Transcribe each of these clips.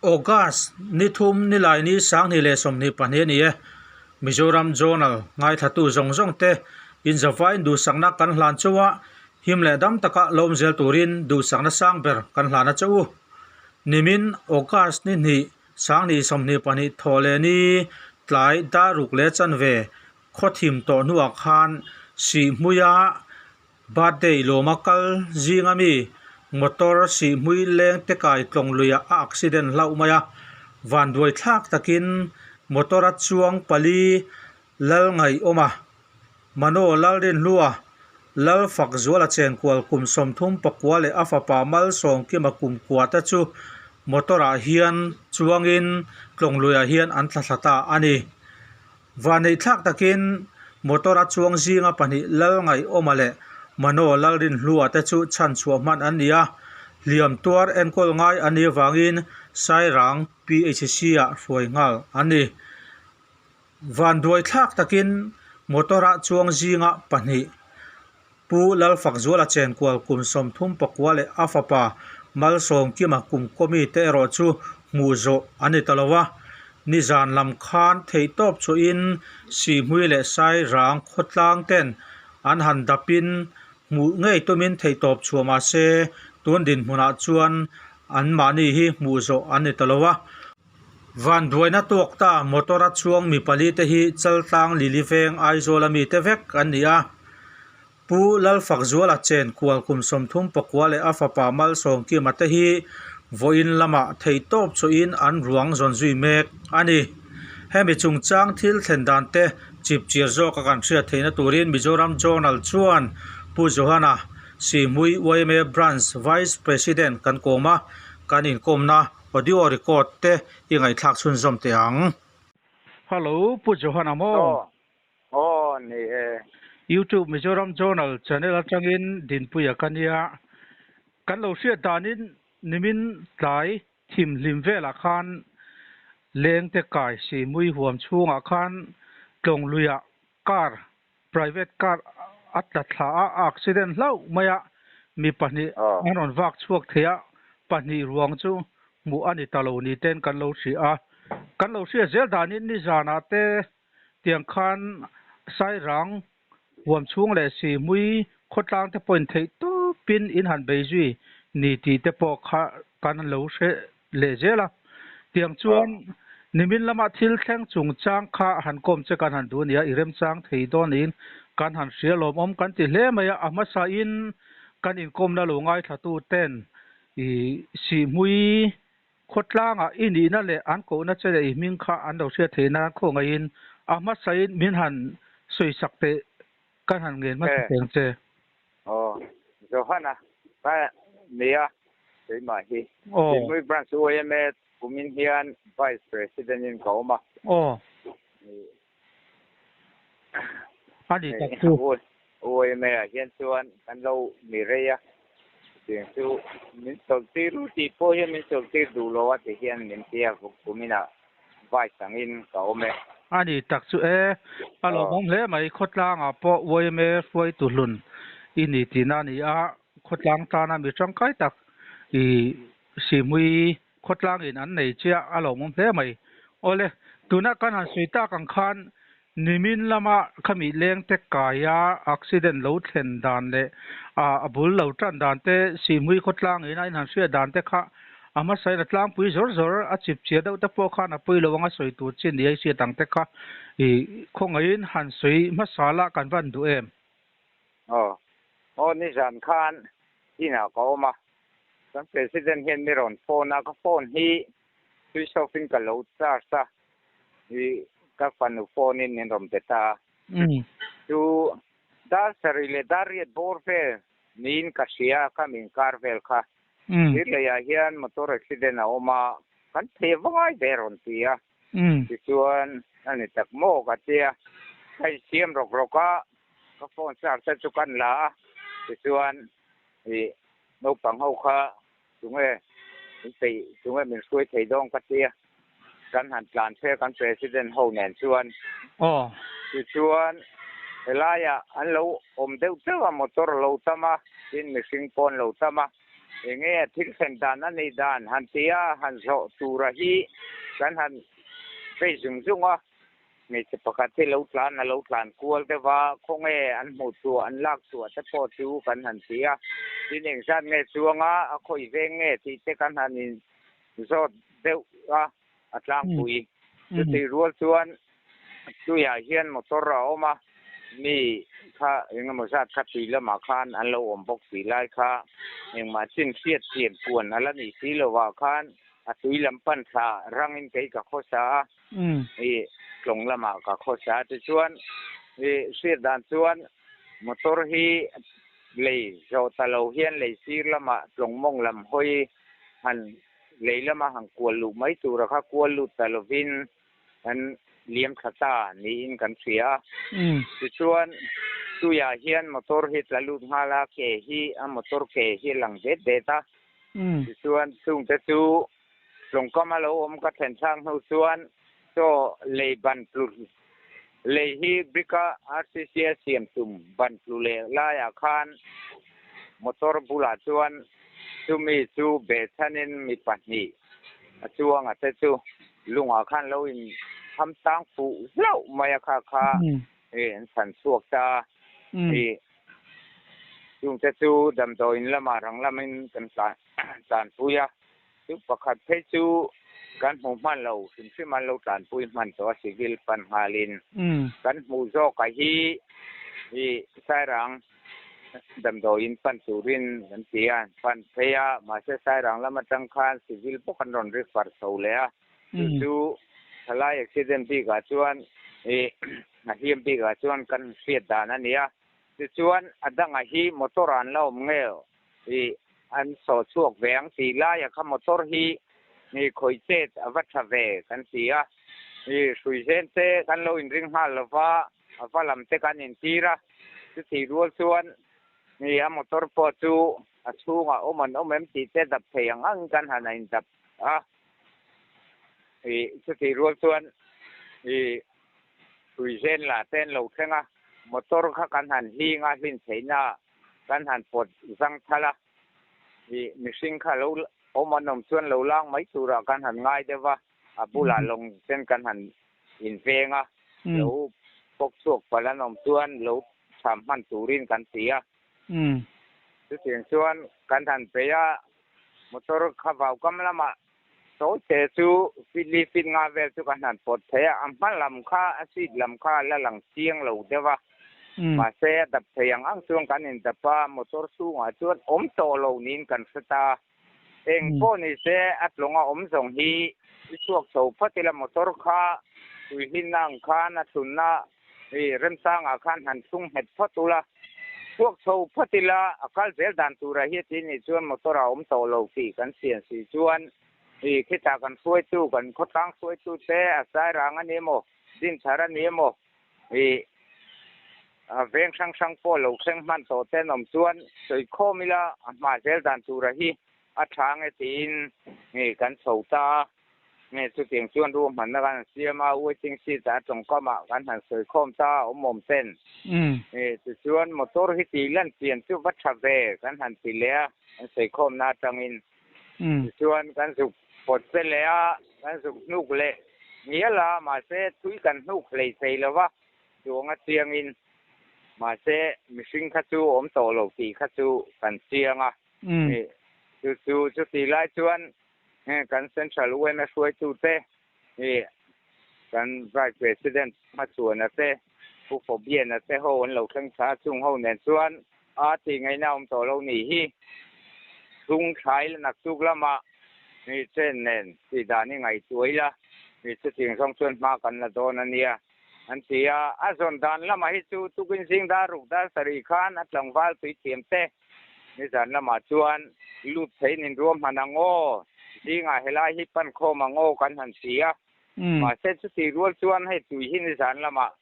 August ni thum nilai ni 2022 a ni e. Mizoram Journal ngaithlatu zawng zawng te inzavain duhsakna kan hlan chauh a, him leh dam taka lawm zel turin duhsakna sang ber kan hlan a chauh u. Nimin August ni hnih 2022 thawh leh ni tlai dar ruk leh chanve khawthim tawh hnuah khan Sihhmuia Birthday lawma kal zinga mi motor sihhmui leng te kai tlawng luiah a accident hlauh mai a, vanduai thlak takin motor a chuang pali lal ngaihawm a, Mano Lalrinhlua, Lalfakzuala chenkual kum 34 leh a fapa Malsawmkima kum kua te chu motor ah hian chuangin tlawng luiah hian an tla thla ta a ni. Vanneih thlak takin motor a chuang zinga pahnih Lalngaihawma leh Mano Lalrinhlua te chu chhanchhuah hman an ni a, hliam tuar enkawl ngai an nih avangin Sairang PHC-ah hruai nghal an ni. Vanduai thlak takin motor a chuang zinga pahnih Pu Lalfakzuala chenkual kum 39 leh a fapa Malsawmkima kum kawmi te erawh chu hmuh zawh an ni ta lo a. Nizan lam khan theihtawp chhuahin Sihhmui leh Sairang khawtlang ten an han dapin hmuh ngei tumin theihtawp chhuah mah se tun dinhmunah chuan anmahni hi hmuh zawh an ni ta lo a. Vanduaina tawk ta motor a chuang mi pali te hi Chaltlang Lili Veng Aizawl a mite vek an ni a. Pu Lalfakzuala chen kual kum 39 leh a fapa Malsawmkima te hi vawiin lamah theihtawp chhuahin an ruang zawn zui mek a ni. Hemi chungchang thil thlen dan te chipchiar zawka kan hriat theihna turin Mizoram Journal chuan Pu Johana Sihhmui yma Branch Vice President kan kawm a, kan inkawmna Audio record te i ngaihthlak chhunzawm teh ang. Hello Pu Johana maw? Aw, aw ni e. YouTube Mizoram Journal channel atangin Dinpuia ka nia. Kan lo hriat danin nimin tlai thimhlim velah khan lengte kai Sihmui huam chhungah khan tlawng luiah car private car a tla thla a, a accident hlauh mai a, mi pahnih an rawn vak chhuak thei a, pahnih ruang chu hmuh a ni ta lo ni ten kan lo hria a. Kan lo hria zel danin nizanah te tiang khan Sairang huam chhung leh Sihhmui khawtlang te pawhin theih tawpin in han bei zui ni tih te pawh kha kan lo hre leh zel a. Tiang chuan nimin lama thil thleng chungchang kha han kawm che kan han duh a nia, i remchang thei dawn niin kan han hria lawmawm kan ti hle mai a. A hmasain kan inkawmna lo ngaithlatu ten i Sihhmui khawtlangah i nihna leh an kohna che leh i hming kha an lo hriat theih nan khawngaihin a hmasain min han sawisak teh kan han ngen hmasa teng che. Aw, Johana ka nia keimah hi. Sihhmui Branch YMA kumin hian Vice President in ka awm a. Aw. A ni tak chu. YMA ah hian chuan kan lo mi rei a. Chutiang chu min chawlhtir u tih pawh hian min chawlhtir duh lo a ti hian min tia kumin ah Vice angin ka awm e. A ni tak chu e, a lawmawm hle mai. Khawtlangah pawh yma hruaitu hlun i ni tihna a ni a, khawtlang tana mi tangkai tak i Sihhmui khawtlangin an nei chiah a lawmawm hle mai. Awle, tuna kan han sawi tak ang khan nimin lama khami lengte kaia accident lo thlen dan leh a bul lo tan dan te Sihhmui khawtlangin a inhan hriat dan te kha A hmasain a tlangpui zawr zawr a chip chiah deuh te pawh khan a pawi lo anga sawi tur chi ni a i hriat ang te kha i khawngaihin han sawi hmasa la kan van duh em? Aw, aw nizan khan inah ka awm a, kan President hian mi rawn phone a, ka phone hi switch off in ka lo charge a, i ka fanu phone in min rawn pe ta a, chu dar sarih leh dar riat bawr vel niin ka hria a, ka min kar vel kha. Thir leiah hian motor accident a awm a, kan thei vangai ve rawn ti a. Tichuan a ni tak maw ka tia, ka insiam rawk rawk a, ka phone charge te chu kan la a, tichuan ih naupang ho kha tunge min peih tunge min hruai thei dawn ka tia, kan han tlan phel kan president ho nen chuan. Tichuan helaiah an lo awm deuh deuh a, motor a lo tam a, tin mihring pawh an lo tam a. Enge a thil thlen dan a nih dan han tia han zawh tura hi kan han vei zung zung a. Hmeichhe pakhat hi lo tlan a lo tlan kual deuh a, khawnge an hmuh chhuah an lak chhuah te pawh chu kan han ti a. Tin engzat nge chuang a, a khawi veng nge tih te kan han in zawt deuh a, a tlangpui. Chutih rual chuan tuiah hian motor a awm a, mi kha engemaw zat kha tui lamah khan an lo awm bawk tih lai kha engmah chin hriat thiam puan a la nih si lovah khan a tui lam pan thla rangin kei ka khawsa a. I tlawng lamah ka khawsa a tichuan i hriat dan chuan motor hi lei zawh ta lo hian lei sir lamah tlawng mawng lam hawi han lei lama han kual luh mai tura kha kual lut ta lovin an liam thla ta niin kan hria a. Tichuan tuiah hian motor hi tla lut nghal a, ke hi a motor ke hi a lang det det a. Tichuan chungte chu Tlawngkam a lo awm ka thlen thlak hnu chuan chaw lei ban tlu lei hi brick a RCC a siam tum ban tlu leh laiah khan motor bulah chuan chumi chu behchhanin mi pahnih a chuanga te chu lungah khan lo in tham tang fuh hlauh mai a kha kha an chhan chhuak ta a. Chungte chu damdawiin lamah rang lamin kan tlanpui a. Chu pakhat phei chu kan hmuh hman lo hrim hrim an lo tlanpui hman tawh a civil pan nghalin kan hmuh zawk a hi i Sairang damdawiin pan turin kan ti a, pan phei a mahse Sairang lam atang khan civil bawk an rawn refer chho leh a chu chu thalai accident bikah chuan i a hliam bikah chuan kan hriat dan a ni a tichuan a dangah hi motor an la awm nge I an saw chhuak ve ang tih laia kha motor hi i khawih chet a va tha ve kan ti a. I hrui zen te kan lo inring nghal lo va, a va lam te kan intir a. Chutih rual chuan i a motor pawh chu a chhungah awm an awm em tih te dap thei ang ang kan han a indap a. I chutih rual chuan i hrui zen lah te an lo thleng a, motor kha kan han hling a, hlin theihna kan han pawt zang thal a, ih mihring kha lo awm an awm chuan lo lang mai turah kan han ngai deuh va, a bulah lawng ten kan han inveng a, lo pawk chhuak palh an awm chuan lo chham hman turin kan ti a. Chutiang chuan kan han peih a, motor kha vaukam lamah Sawi te chu feet li feet nga vel chu ka hnan pawt thei a, a hma lam kha a seat lam kha a la lang chiang lo deuh a, mahse a dap thei ang ang chuan kan indap a, motor chhungah chuan awm tawh lo niin kan hre ta. Eng pawh ni se a tlawnga awm zawng hi i chhuak chho phawt ila motor kha tui hlinna ang khan a thlunna I remchangah khan han thlung nghet phawt ula, chhuak chho phawt ila a kal zel dan tura hi a ti nih chuan motor a awm tawh lo tih kan sian si chuan i khitah kan hruaitu kan khawtlang hruaitu te a sairang a ni emaw dinthar a ni emaw i a veng hrang hrang pawh lo thleng hman tawh te an awm chuan sawikhawm ila a hma zel dan tura hi a tha ange tiin i kan chho ta a. Nge chutiang chuan ruahmanna kan han siam a, waiting seat ah tawngkamah kan han sawi khawm ta a awm awm ten. Nge tichuan motor hi tih lan chian chu va tha ve kan han ti leh a, kan sawi khawmna atangin. Tichuan kan zuk pawt ve leh a, kan zuk hnuk leh ngial a, mahse thui kan hnuk hlei thei lo va, chuang a chiangin. Mahse mihring kha chu awm tawh lo tih kha chu kan chiang a. Nge chu chu chutih lai chuan Heng kan Central UNA hruaitute hi kan Vice President hmachhuana te, Pu Fabian-a te ho an lo thleng thla a, chung ho nen chuan a tih ngaihna awm tawh lo nih hi. Chung thlai la naktuk lamah mi train nen tih dan hi ngaihtuah ila, mi chutiang zawng chuan hma kan la dawn a nia an ti a. A zawn dan lamah hi chu tukin zing dar ruk dar sarih khan a tlangval tuithiam te Nizan lamah chuan lut theiin in ruahman ang aw, zingah helai hi pan khawm ang aw kan han ti a. Mahse chutih rual chuan hei tui hi nizan lamah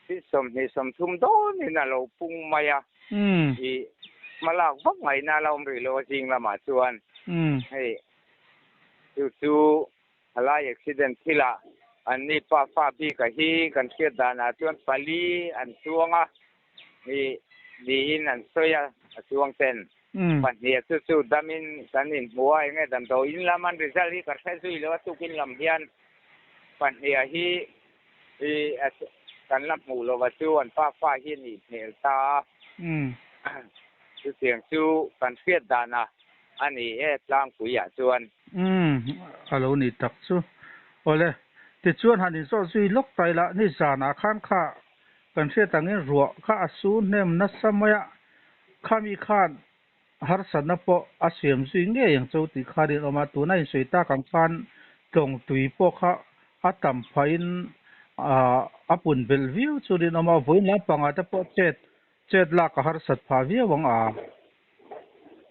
feet 23 dawnin a lo pung mai a, i hmalak vak ngaihna a la awm rih lo a zing lamah chuan hei chu chu Helai accident thilah an ni pa fa bika hi kan hriat danah chuan pali an chuang a, ni niin an sawi a, a chuang ten. Pahnih chu chu damin kan inhmu a, enge damdawiin lam an result hi ka hre zui lo a, tukin lam hian pahnih hi kan la hmuh lova chu an pa fa hi a nih hmel ta a, chutiang chu kan hriat danah a ni e tlangpuiah chuan. Umm, a lo nih tak chu. Awle, tichuan han inzawh zui lawk ta ila, nizanah khan kha kan hriat angin ruah kha a su hnem nasa mai a, khami khan harsatna pawh a siam zui ngei ang cho tih kha rinawm a, tuna insawi tak ang khan tlawng tui pawh kha a tam phahin a pun belh viau chu rinawm a, vawiin lampangah te pawh chet Chet lak a harsat phah viau ang a.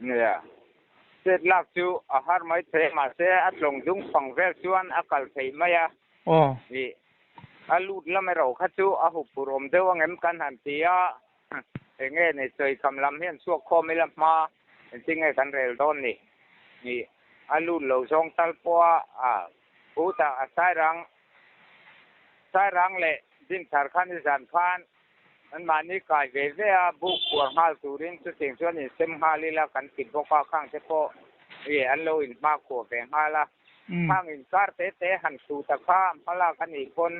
Nia, chet lak chu a har mai thei a, mahse a tlawng dung fang vel chuan a kal thei mai a. Aw. Ih, a lut lam erawh kha chu a huphurh awm deuh angem kan han ti a, eng nge ni sawikham lam hian chhuak khawm ila hma engtin nge kan rel dawn ni? Ih, a lut lo zawng tal pawh a, a khutah a sairang, sairang leh Dinthar khan i zan khan An mahni kai ve ve a, buk khuar nghal turin chutiang chuan insem nghal ila kan ti bawk a, khang te pawh ih an lo inhma khuah ve nghal a. Khang inkar te te han hru ta kha hmalak a nih pawn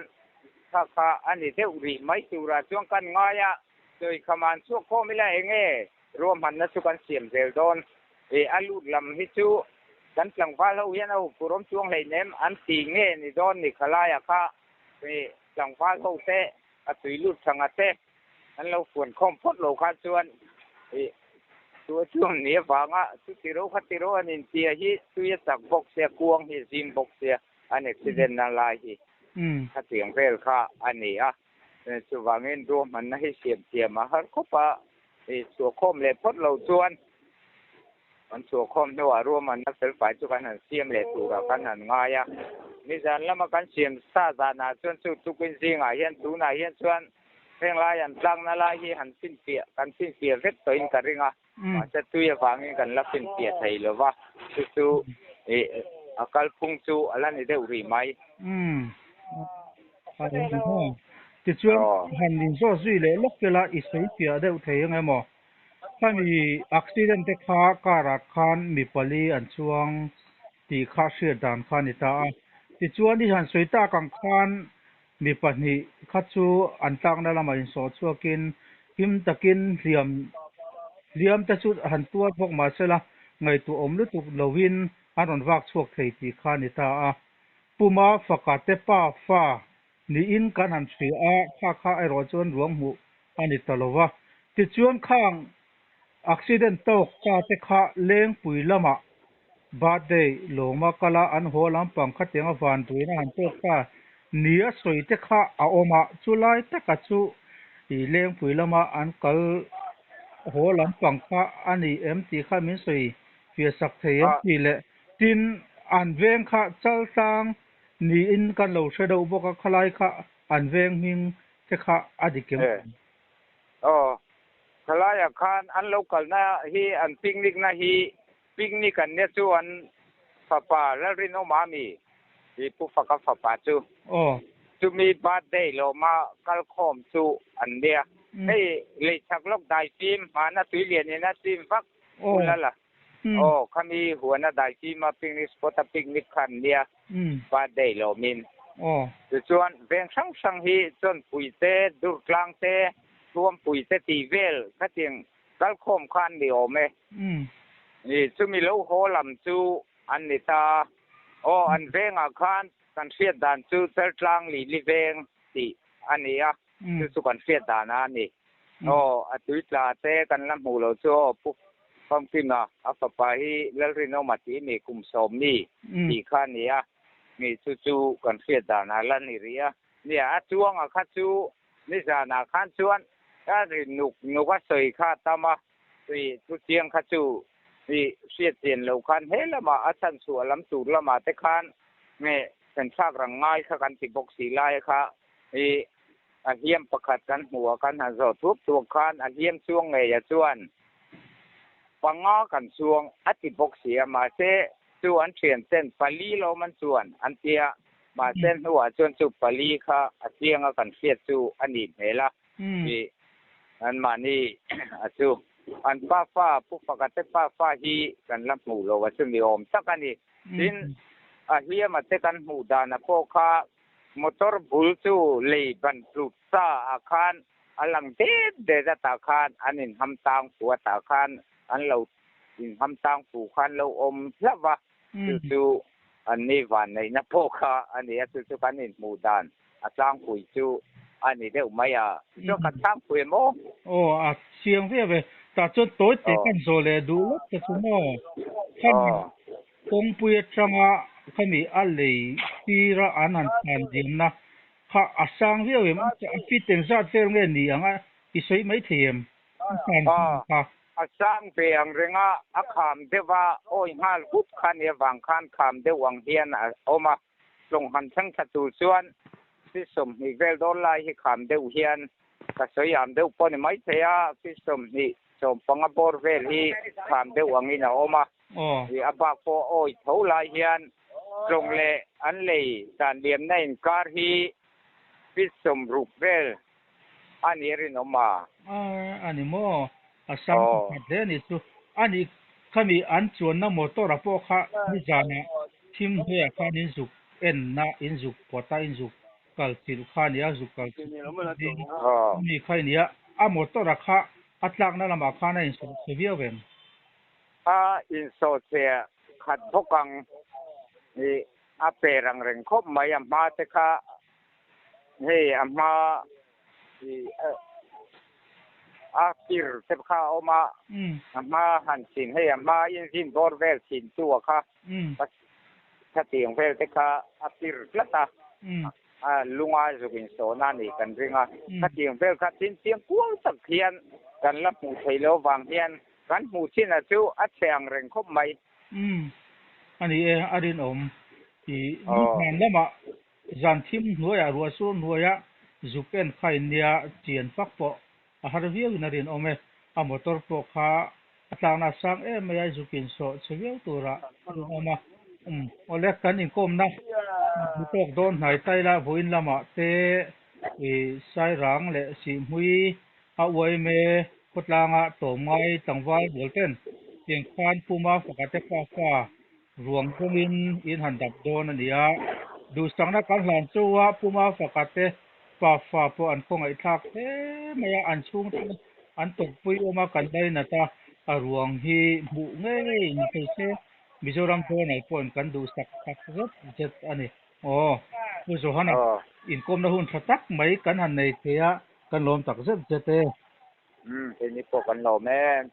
kha kha a ni deuh rih mai turah chuan kan ngai a, sawi kham an chhuak khawm ila eng nge ruahmanna chu kan siam zel dawn. Ih a lut lam hi chu kan tlangval ho hian a huphurh awm chuang hleinem an ti nge ni dawn ni khalaiah kha ih tlangval ho te A tui lut tha ngat e. An lo fuan khawm phawt lo kha chuan ih chu a chuang ni avanga chu tiro kha tiro an intia hi tui a chak bawk sia kuang hi a zim bawk sia an accident na lai hi khatiang vel kha a ni a. Chuvangin ruahmanna hi siam thiam a har khawp a, ih chhuah khawm leh phawt lo chuan Kan chhuahkhawm hnuah ruahmanna felfai chu kan han siam leh turah kan han ngai a. Nizan lama kan siam sa zanah chuan chu tukin zingah hian tunah hian chuan heng lai an tlakna lai hi han finfiah kan finfiah vek tawhin ka ring a. Mahse tui avangin kan la finfiah thei lo va, chu chu ih a kalphung chu a la ni deuh rih mai. Tichuan han inzawt zui leh lawk ila i sawifiah deuh thei ang emaw? Khami accident te kha car ah khan mi pali an chuang tih kha hriat dan kha a ni ta a. Tichuan i han sawi tak ang khan mi pahnih kha chu an tlakna lamah insawh chhuakin him takin hliam hliam te chu han tuar bawk mahsela ngaihtuah awm lutuk loin an rawn vak chhuak thei tih kha a ni ta a. Puma faka te pa fa Niin kan han hria a, kha kha erawh chuan ruang hmuh a ni ta lo va. Tichuan khang accident tawk ta te kha Lengpui lamah birthday lawma kal a, an haw lampang khatianga vanduaina han tawk ta nia sawi te kha a awm a, chulai taka chu ih Lengpui lama an kal haw lampang kha a ni em tih kha min sawi fiah sak thei em tih leh tin an veng kha chaltlang Niin kan lo hre deuh bawk a, khalai kha an veng hming te kha a dik em? E. Aw, khalaiah khan an lo kalna hi an picnic na hi picnic an nia chu an fapa Lalrinawma mi hi Pu Faka fapa chu. Aw. Chumi birthday lawma kalkhawm chu an nia. Hei leichhak lawk daifim hmana tuilianin a chim vak ula la. Aw, khami huana daifima picnic spot a picnic kha an nia, birthday lawmin. Tichuan veng hrang hrang hi chuan pui te, durtlang te, thuampui te tih vel khatiang kalkhawm kha an ni awm e. Chumi lo haw lam chu an ni ta a. Aw, an vengah khan kan hriat dan chu Chaltlang Lili veng tih a ni a. Chu chu kan hriat dan a ni. Aw, a tui tla te kan la hmuh lo chu aw, Pu Famkima a fapa hi Lalrinawma tih mi kum sawm mi tih kha a ni a, mi chu chu kan hriat dan a la ni rih a. Nia, a chuanga kha chu nizanah khan chuan a ri nuk nuk a sawi kha a tam a, tui thu chiang kha chu i hriat chian lo khan he lamah a chhan chhuah lam tur lamah te khan nge thenthlak rang ngai kha kan ti bawk si lai kha I a hliam pakhat kan hmuh a, kan han zawh thup thup khan a hliam chuang ngei a chuan panga kan chuang a ti bawk si a, mahse chu an thian ten pali lawm an chuan an ti a, mahse hnuah chuan chu pali kha a chiang a kan hriat chu a nih hmel a, i anmahni a chu. An pafa, Pu Faka te pafa hi kan la hmuh lo a chu ni awm tak a ni. Tin, a hliama te kan hmuh dana pawh kha motor bul chu lei ban tlut sa ah khan a lang det det a tah khan an inham tang fu a tah khan an lo inham tang fu khan lo awm hlauh va, chu chu an ni vanneihna pawh kha a ni a, chu chu kan inhmuh dan a tlangpui chu a ni deuh mai a, chuan kan tlangpui em aw? Aw, a chiang viau e. Tah chuan tawi te kan zawh leh duh lawk te chu maw? Khami kawngpui atanga khami a lei tira an han tlan diamna kha a sang viau em? A fit engzat vel nge ni ang a i sawi mai thei em? A tlan diam kha. A sang ve ang reng a, a kham deuh a, awi nghal hup kha ni avang khan kham deuh ang hian a awm a. Tlawng han thleng thla tur chuan feet 20 vel dawn lai hi kham deuh hian ka sawi am deuh pawh a ni maithei a, feet 20, 15 bawr vel hi kham deuh angin a awm a. A bak pawh awi tho lai hian tlawng leh an lei dan liamna inkar hi feet 60 vel a ni a rinawm a. A ni maw? A sang pakhat hle a ni chu. A nih khami an chuanna motor a pawh kha nizanah thim hnuaiah khan in zuk enna, in zuk pawt a, in zuk kal chilh kha a ni a, zuk kal chilh ding ami kha i ni a. A motor a kha a tlakna lamah khan a insawh chhe viau em? A insawh chhe khat bawk ang. A per ang reng khawp mai a hma te kha. Hei a hma a pir te kha a awm a, a hma han chhin hei a hma engine bawr vel chhin tu a kha khatiang vel te kha a pir tlat a, a lunga zuk insawhna a nih kan ring a, khatiang vel kha tin chiang kual tak hian kan la hmuh theih loh avang hian kan hmuh chin a chu a chhe ang reng khawp mai. Umm a ni e, a rinawm i nihman lamah Zan thim hnuaiah ruah sur hnuaiah zuk en kha in nia chian fak pawh a har viau in a rinawm e. A motor pawh kha a tlakna a sang em mai a, zuk in sawh chhe viau turah a rinawm a. Umm awle kan inkawmna hmu tawk dawn hnai taila vawiin lamah te i Sairang leh Sihhmui a uaime khawtlanga tlawmngai tlangval rual ten tiang khan Puma faka te pafa Ruang pawngin in han dap dawn a ni a, duhsakna kan hlan chu a Puma faka te pafa pawh an khawngaihthlak hle mai a, an chhungte an tawpui awm a kan lainat a, a ruang hi hmuh ngei ni thei se Mizoram Journal pawhin kan duhsak tak zet zet a ni. Aw, Pu Johana inkawmna hun tha tak mai kan han nei thei a, kan lawm tak zet zet e. Umm, keini pawh kan lawm e.